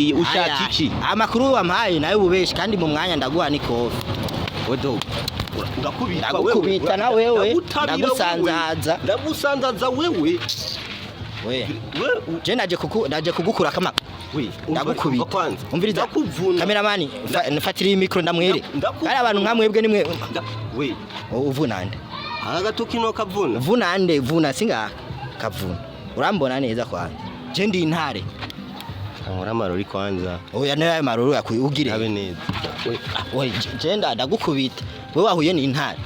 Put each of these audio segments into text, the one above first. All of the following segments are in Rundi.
Ushaka iki? Amakuru wampaye nayo ububeshi, kandi mu mwanya ndaguha n'ikofi. Wedo, ndakubita. Ndagukubita na wewe, Ndagutabira. Ndagusanzaza. Wewe. Ndagusanzaza wewe. We. We. Je naje kuku naje kugukura kama We. ndagukubita. Kwanza. Umviriza. Ndakuvuna. Kameramani, mfatira iyi micro ndamwere. Ndakuvuna. Ari abantu nka mwebwe nimwe. We. Uvuna nde? Aka gatoki no kavuna. Vuna nde? Vuna singa kavuna. Urambona neza kwanza. Je ndi intare. Nkora amarori kwanza. Oya, nayo maruru yakwiugire. Abe neza. We, we, je ndagukubita. We wahuye n'intare.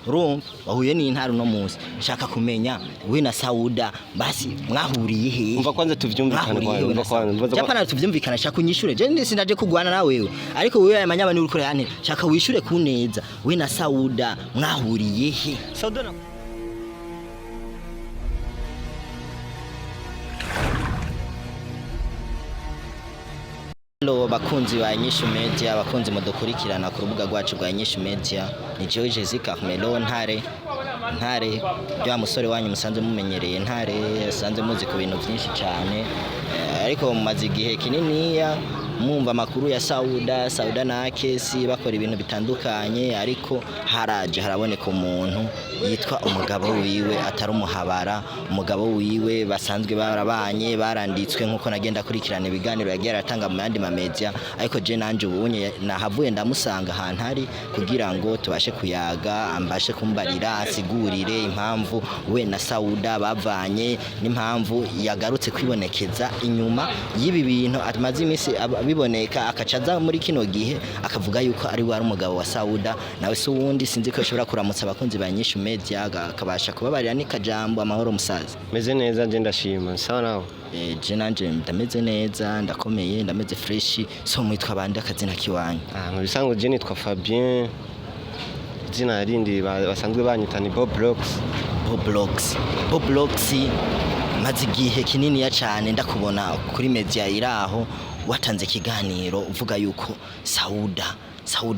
Urumva wahuye n'intare uno munsi. Shaka kumenya we na Sauda basi mwahuriye hehe? Umva kwanza tuvyumvikane. Mwahuriye Kwanza hehe umva na kwanza Sauda? umva. Japana tuvyumvikana, shaka unyishure. Je ndi sinaje kugwana na wewe. Ariko wewe aya manyama ni uriko yante. Shaka wishure kuneza. We na Sauda mwahuriye he? Sauda na Hello bakunzi ba Inyishu Media, abakunzi mudukurikirana ku rubuga rwacu rwa Inyishu Media, ni jewe Jesus Carmelo Ntare. Ntare ya musore wanyu musanzwe mumenyereye, Ntare asanzwe muzi ku bintu byinshi cyane. Ariko mumaze igihe kininiya mwumva amakuru ya Sauda, Sauda na Kesi bakora ibintu bitandukanye, ariko haraje haraboneka umuntu yitwa umugabo wiwe, atari umuhabara, umugabo wiwe basanzwe barabanye, baranditswe nkuko nagenda akurikirana ibiganiro yagiye aratanga mu yandi mamedia. Ariko je nanje ubunye nahavuye ndamusanga ahantu ari kugira ngo tubashe kuyaga, ambashe kumbarira, asigurire impamvu we na Sauda bavanye n'impamvu yagarutse kwibonekeza inyuma y'ibi bintu amaze iminsi biboneka, akaca aza muri kino gihe akavuga yuko ari we ari umugabo wa Sauda. Nawe se uwundi sinzi ko ashobora kuramutsa abakunzi ba Inyishu Media, akabasha kubabarira n'ikajambo. Amahoro musaza? Meze neza nje, ndashima. Sawa nawe? Je nanje ndameze neza, ndakomeye, ndameze fresh. So mwitwa bande, akazina kiwanyu? Ah, mu bisanzwe je nitwa Fabien. Izina rindi basanzwe banyita ni Bob Blocks. Boblox, Boblox, maze igihe kininiya cyane ndakubona kuri media iraho watanze ikiganiro uvuga yuko Sauda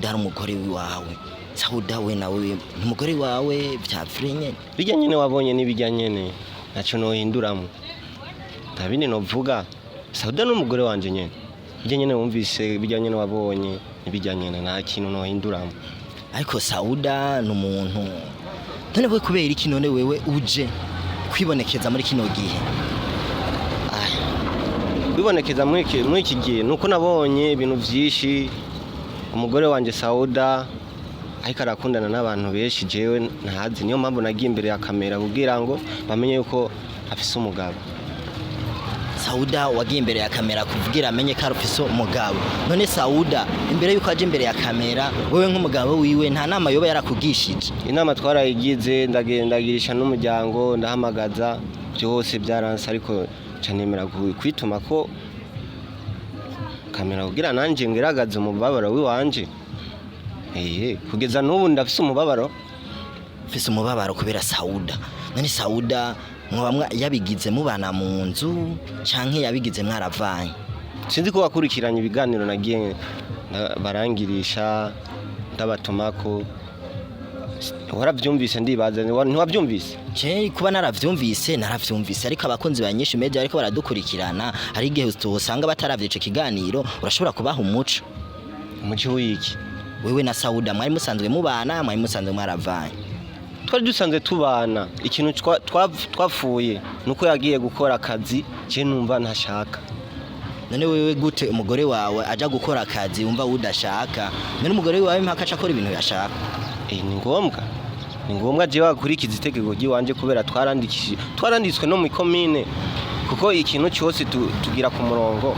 ari umugore wawe. Sauda we nawe ni umugore wawe bya vrai nyene? Bijya nyene wabonye n'ibijya nyene. Naco nohinduramo. Nta bindi novuga. Sauda n'umugore wanje nyene. Bijya nyene wumvise, bijya nyene wabonye, n'ibijya nyene, nta kintu nohinduramo. Ariko Sauda ni umuntu none we kubera iki none wewe uje kwibonekeza muri kino gihe? Bibonekeza muri iki gihe nuko nabonye ibintu vyinshi, umugore wanje Sauda ariko arakundana n'abantu benshi jewe ntazi. Niyo mpamvu nagiye imbere ya kamera kugira ngo bamenye yuko afise umugabo. Sauda wagiye imbere ya kamera kuvugira amenye ko arufise umugabo. None Sauda imbere yuko aje imbere ya kamera, wewe nk'umugabo wiwe nta nama yoba yarakugishije? Inama twarayigize, ndagirisha n'umuryango, ndahamagaza, byose byaranse, ariko nca nemera kwituma ko kamera kugira nanje ngeragaze umubabaro wiwanje. Kugeza n'ubu ndafise umubabaro. Mfise umubabaro kubera Sauda. None Sauda mwoba yabigize mubana mu nzu canke yabigize mwaravanye? Sinzi ko wakurikiranye ibiganiro nagiye barangirisha ndabatumako, waravyumvise ndibaza, ntiwavyumvise? Je kuba naravyumvise, naravyumvise, ariko abakunzi ba Inyishu Media ariko baradukurikirana, hari igihe usanga bataravye ico kiganiro. Urashobora kubaha umuco? Umuco w'iki? Wewe na Sauda mwari musanzwe mubana, mwari musanzwe mwaravanye? Twari dusanzwe tubana. Ikintu twapfuye nuko yagiye gukora akazi je numva ntashaka. None wewe gute umugore wawe aja gukora akazi wumva udashaka? None umugore wawe mpaka aca akora ibintu yashaka? Ni ngombwa, ni ngombwa jewe akurikiza itegeko ry'iwanje kubera twarandikishije, twaranditswe no mu ikomine, kuko ikintu cyose tugira ku murongo.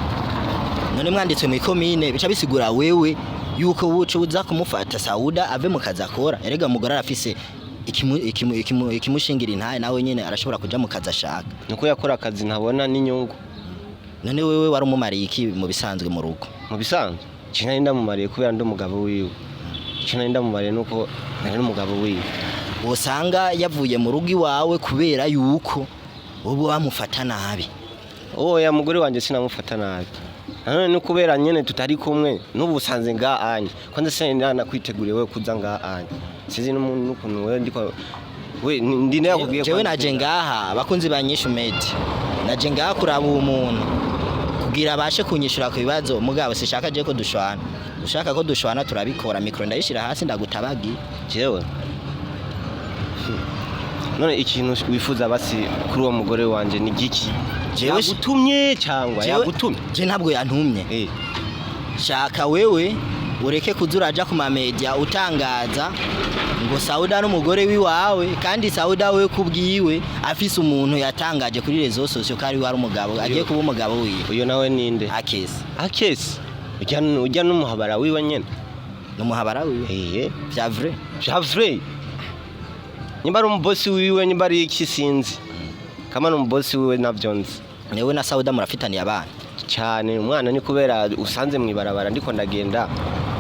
None mwanditswe mu ikomine, bica bisigura wewe yuko wuca uza kumufata Sauda ave mu kazi akora? Erega umugore arafise ikimushingira intahe, nawe nyene arashobora kuja mu kazi ashaka. Nuko yakora akazi ntabona n'inyungu. None wewe wari umumariye iki mu bisanzwe mu rugo? Mu bisanzwe je nari ndamumariye kubera ndi umugabo wiwe. Icyo nari ndamumariye nuko nari n'umugabo wiwe. Wosanga yavuye mu rugo iwawe kubera yuko wowe wamufata nabi? Oya, mugore wanje sinamufata nabi. Nanone ni kubera nyene tutari kumwe. N'ubu usanze nga anye kwanza sinari nakwiteguriye wewe kuza nga anye, sinzi n'umuntu n'ukuntu wewe ndiko we ndi nakubwiye. Jewe naje ngaha, abakunzi ba Inyishu Media, naje ngaha kuraba uwo muntu. Kugira abashe kunyishura ku bibazo, mugabo sishaka je ko dushwana. Ushaka ko dushwana turabikora, micro ndayishira hasi ndagutabagi. Jewe none ikintu wifuza basi kuri uwo mugore wanje ni giki? Jewe Yagutumye cyangwa yagutumye? Je ntabwo yantumye. Shaka wewe ureke kuza uraja ku mamedia utangaza ngo Sauda n'umugore wiwawe, kandi Sauda we kubwiwe afise umuntu yatangaje kuri réseaux sociaux ko ari we ari umugabo, agiye kuba umugabo wiwe. Uyo nawe ninde? Akesi. Akesi ujya n'umuhabara wiwe nyene. N'umuhabara wiwe? Eh. Vya vrai? Vya vrai. Nimba ari umubosi wiwe, nimba ari iki, sinzi kama ni umubosi wiwe, navyo nzi. Newe na Sauda murafitaniye abana? Cyane. Umwana ni kubera usanze mw'ibarabara ndiko ndagenda,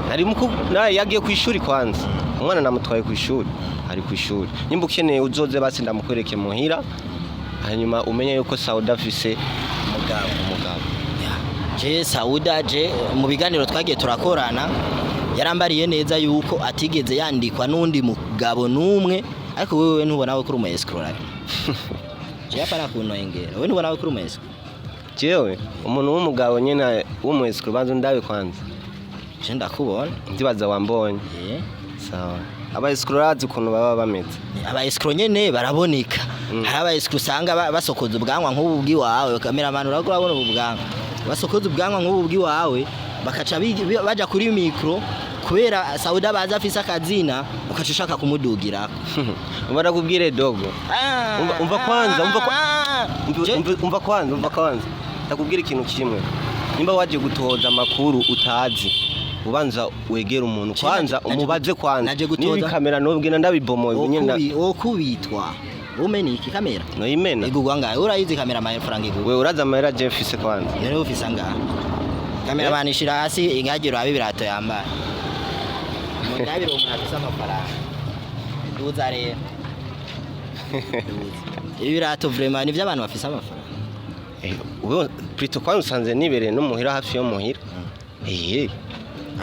nari muku naye yagiye ku ishuri. Kwanza umwana namutwaye ku ishuri, ari ku ishuri. Nimba ukeneye uzoze basi ndamukwereke muhira, hanyuma umenye yuko Sauda afise umugabo. Umugabo. Je Sauda, je mu biganiro twagiye turakorana yarambariye neza yuko atigeze yandikwa n'undi mugabo n'umwe. Ariko wewe ntubona we kuri umu escroc? Je apana kunwengera, wewe ntubona we kuri umu escroc? Jewe umuntu w'umugabo nyene w'umu escroc, banza ndabe kwanza. Je ndakubona. Ndibaza wambonye. Eh. Sawa, aba escroc urazi ukuntu baba bameze. Aba escroc nyene baraboneka. Hari aba escroc usanga basokoza ubwanwa nk'ubu bw'iwawe. Cameraman, urabona ubu bwanwa, basokoza ubwanwa nk'ubu bw'iwawe, bakaca baja kuri micro kubera Sauda baza afise akazina, ukaca ushaka kumudugirako. Umva ndakubwire, dogo. Umva kwanza, umva kwanza, umva kwanza, ndakubwira ikintu kimwe. Nimba waje gutoza amakuru utazi, ubanza wegera umuntu kwanza, umubaze kwanza. Naje gutoza- Niba kamera nubwira ndabibomoye ubu nyene. Okubitwa umena iki kamera? Noyimena. Igugwa ngahe? Urayizi kamera amafaranga igugwa? We uraza amahera je mfise kwanza? None ufise angahe? Cameraman, ishira hasi ingagiro abe ibirato yambaye, mundabire umuntu afise amafaranga. Duza rero, duza ibi birato. Vraiment ni ivy'abantu bafise amafaranga. Wewe plutôt kwanza usanze nibereye no muhira, hafi yo muhira, eh.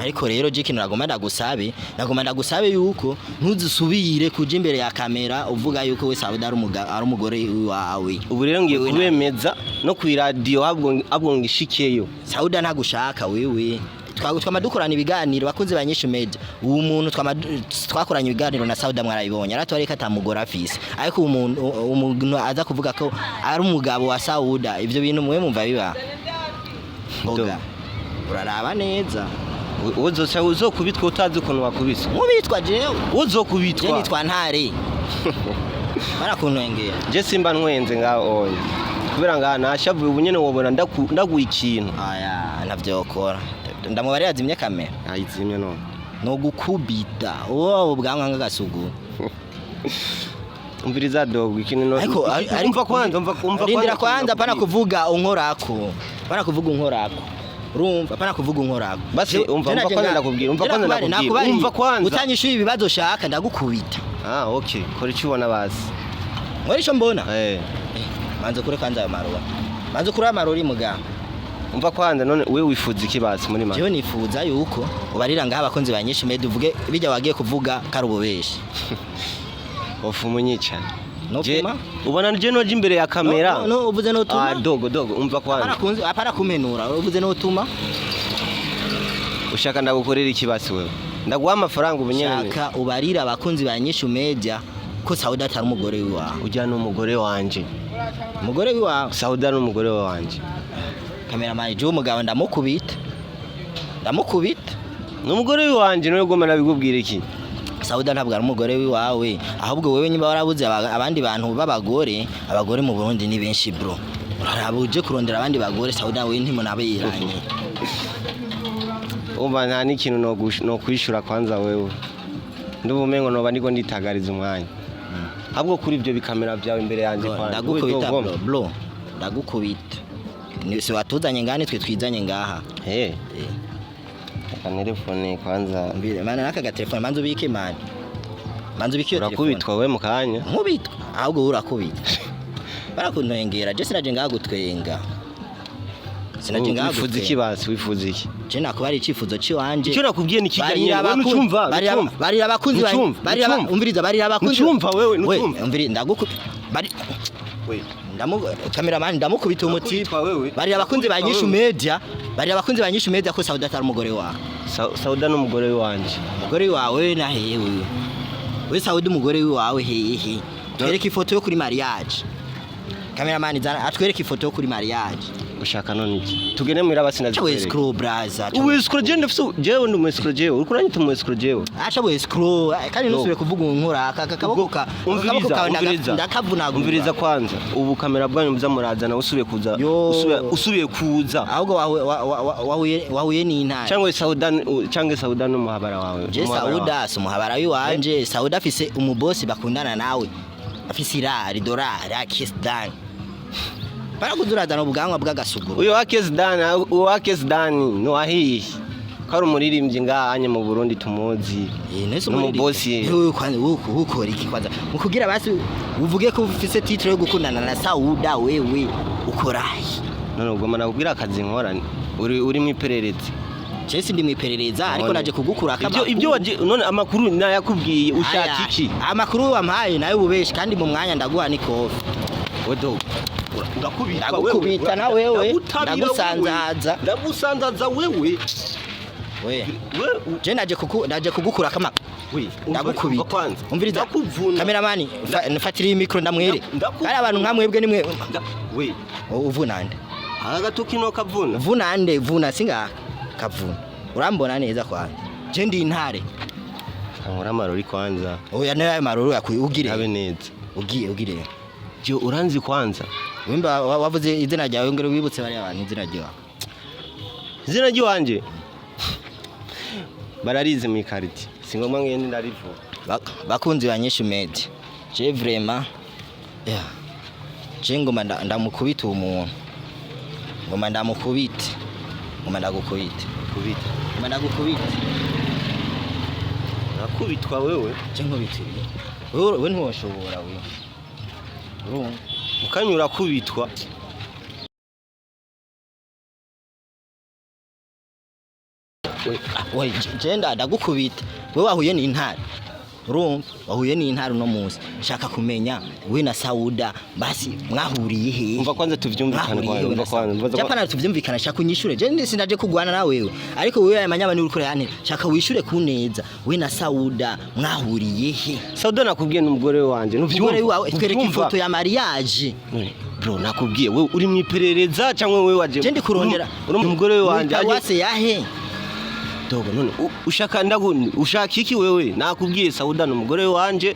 Ariko rero je ikintu nagomba ndagusabe, nagomba ndagusabe yuko ntuzusubire kuja imbere ya kamera uvuga yuko we Sauda ari umugore wawe. Ubu rero ngiye Wewe kubemeza no ku iradiyo ahubwo ngishikeyo. Sauda ntagushaka wewe. Twama dukorana ibiganiro, bakunze ba Nyishu Media. Uwo muntu twama twakoranye ibiganiro na Sauda mwarayibonye, aratwareka atamugore afise. Ariko umuntu aza kuvuga ko ari umugabo wa Sauda, ivyo bintu mwe mumva biba Oga, uraraba neza. Uzoca uzokubitwa utazi ukuntu wakubiswe. Mubitwa jewe? Je Uzokubitwa. nitwa Ntare, barakuntwengera. Je simba ntwenze ngaho oya, kubera ngaha nashavuye ubu nyene wobona ndaguha ikintu. Aya ntavyokora, ndamubarira azimye kamera. Ayizimye none. No gukubita uwo ubwanwa nk'agasuguru. Umviriza dogo, ikintu no Ariko umva kwanza, umva. Rindira kwanza, ikintu pana nakubwira. Kuvuga unkorako, pana kuvuga unkorako, urumva? Pana kuvuga unkorako. Basi, umva, umva kwanza ndakubwira, umva kwanza ndakubwira, umva kwanza. Utanyishuye ibibazo shaka ndagukubita. Ah, okay, kora icyo ubona basi. Nkora ico mbona? Eh. Manze kure kwanza ayo marori, manze kure ayo marori muganga. Umva kwanza, none we wifuza iki basi muri make? Jewe nifuza yuko ubarira ngaha abakunzi ba Nyinshi Media, uvuge bijya wagiye kuvuga kari ububeshi. Ofuma unyica. Nopfuma? Ubona je noje imbere ya kamera? No, no, uvuze notuma. Ah, dogo, dogo, umva Apana kwanza. Apana kumenura, uvuze notuma. Ushaka ndagukorera iki basi wewe? Ndaguha amafaranga ubu nyene? Shaka ubarira abakunzi ba Nyinshi Media ko Sauda atari umugore wiwawe. Ujya n'umugore wanje. Umugore wiwawe? Sauda n'umugore wanje. Cameraman, je umugabo ndamukubita, ndamukubita. N'umugore wanje, niwe goma nabigubwira iki. Sauda ntabwo ari umugore wiwawe. Ahubwo wewe niba warabuze abandi bantu b'abagore, abagore mu Burundi ni benshi bro, uraraba uje kurondera abandi bagore. Sauda we ntimunaberanye. Umva, nta n'ikintu no kwishura kwanza wewe. Ndumva umengo noba ndiko nditagariza umwanya ahubwo kuri ibyo bikamera byawe imbere yanjye Bro, kwanza. ndagukubita. Wewe Bro, bro, ndagukubita. Si watuzanye ngaha, nitwe twizanye ngaha. Eh, reka telefone kwanza. Mbire mana naka gatelefone, manze ubike mani, manze ubike iyo telefone. Urakubitwa we mu kanya. Nkubitwa? Ahubwo wowe urakubitwa, barakuntwengera. Je sinaje ngaha gutwenga, sinaje ngaha Wifuza iki gutwenga. basi? Wifuza iki? Je nakuba ari icifuzo ciwanje. Icyo nakubwiye ni kijya Barira nyene wewe nucumva. Nucumva. Barira abakunzi Nucumva, barira nucumva. umviriza, barira abakunzi. Nucumva wewe, We, nucumva. umviriza, ndaguku bari We. Ndamu cameraman, ndamukubita umuti. Ndakubitwa wewe. Barira abakunzi ba Ndakubitwa Nyishu wewe. Media, barira abakunzi ba Nyishu Media ko Sauda atari umugore wawe. Sauda n'umugore wanje. Umugore wawe na hehe wewe? We Sauda, umugore wawe hehe? Twereke ifoto yo kuri mariage. Cameraman, zana atwereke ifoto yo kuri mariage. Ushaka none iki? Tugende muhira basi. Acha Ndazikwereka. escrow, braza. Ubu escrow, je ndafise, jewe ndi umu escrow? Jewe uriko uranyita umu escrow jewe? Acha we escrow, kandi No. nusubire kuvuga unkora aka kaboko ka akaboko Umviriza, kawe umviriza. ndakavunagura. Umviriza kwanza, ubu kamera bwanyu muza murazana, usubiye kuza Yo. usubiye kuza Ahubwo wahuye n'intare. cyangwa Sauda, cyangwa Sauda n'umuhabara wawe. Je Umuhabara wawe. Sauda si umuhabara w'iwanje. Sauda afise umubosi bakundana nawe, afise irari dorari akis dan, barakuzurazana ubwanwa bw'agasuguru. Uyo Akes Dan, uyo Akes Dan ni wahiye ko ari umuririmbyi ngahanye mu Burundi tumuzi. Nese N'umubosi. wewe kwanza ukora iki kwanza mu kugira basi uvuge ko ufise titre yo gukundana na Sauda? Wewe ukora he? None ugomba nakubwira akazi nkora, uri mu iperereza? Je sindi mwiperereza, ariko None. naje kugukura Ibyo waje none, amakuru nayakubwiye, ushaka iki? Amakuru wampaye nayo ububeshi, kandi mu mwanya ndaguha ni kofi. Wedo ndakubita. Ndagukubita na wewe, Ndagutabira. Ndagusanzaza. Ndagusanzaza wewe. We We je naje kugukura kama we ndagukubita. Kwanza Umviriza. Ndakuvuna. Cameraman, mfatira iyi micro ndamwere. Ndakuvuna. Ari abantu nka mwebwe nimwe. We. Uvuna nde? Aka gatoki no kavuna. Vuna nde? Vuna singa kavuna. Urambona neza kwanza, je ndi intare. Nkora amarori kwanza. Oya, nayo maroro yakuye ugire. Abe neza. Ugiye ugire. Je uranzi kwanza? Wimba wavuze izina ryawe, ngero wibutse bariya bantu izina ryawe. Izina ry'iwanje bararizi mu ikariti, si ngombwa ngende ndarivuga. Bakunzi ba Nyishu Media, je vraiment, yeah. Je ngoma ndamukubita uwo muntu, ngoma ndamukubite, ngoma ndagukubite. Kubita. Ngoma ndagukubite. Nakubitwa wewe. Je nkubite ibi, wewe ntiwoshobora wewe, urumva? Ukanyura urakubitwa. We je ndagukubita, we wahuye n'intare, urumva? Wahuye n'intare uno munsi. Shaka kumenya we na Sauda basi mwahuriye hehe? Umva kwanza tuvyumvikane. Mwahuriye Kwanza hehe umva na kwanza Sauda? umva. Japana tuvyumvikana, shaka unyishure. Je ndi sinaje kugwana na wewe, ariko wewe aya manyama ni uriko urayantera. Shaka wishure kuneza, we na Sauda mwahuriye he? Sauda nakubwiye n'umugore wanje. Umugore wawe, twereke Ntuvyumva? ifoto ya mariage. None, bro, nakubwiye, wewe uri mu iperereza cyangwa wewe waje Je ndi kurondera uri umugore wanje paruwase yahe? Dogo, none ushaka ndagu ushaka iki wewe? Nakubwiye, Sauda n'umugore wanje,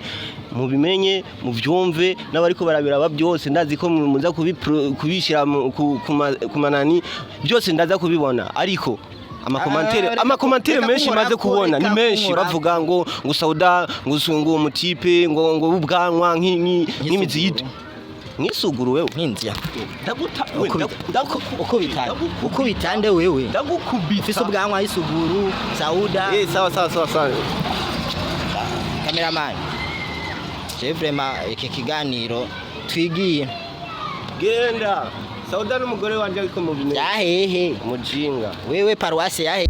mubimenye muvyumve n'abariko barabiraba byose. Ndazi ko muza kubishyira ku manani byose, ndaza kubibona, ariko amakomantere Ah, reka amakomantere reka menshi maze kunkorako, kubona ni reka menshi. kunkorako. Bavuga ngo Sauda ngo ngo umutipe ngo ubwanwa nk'imizi y'itu nk'isuguru wewe. Nk'inzya. Ndaguta we, Ukubita ukubita nde wewe? Ndagukubita. Ufise ubwanwa y'isuguru Sauda. Eh, sawa sawa sawa sawa. Cameraman, je vraiment iki kiganiro twigiye. Genda, Sauda n'umugore wanje, ariko mubimenye. Yahehe? Umujinga. Wewe paruwase yahe?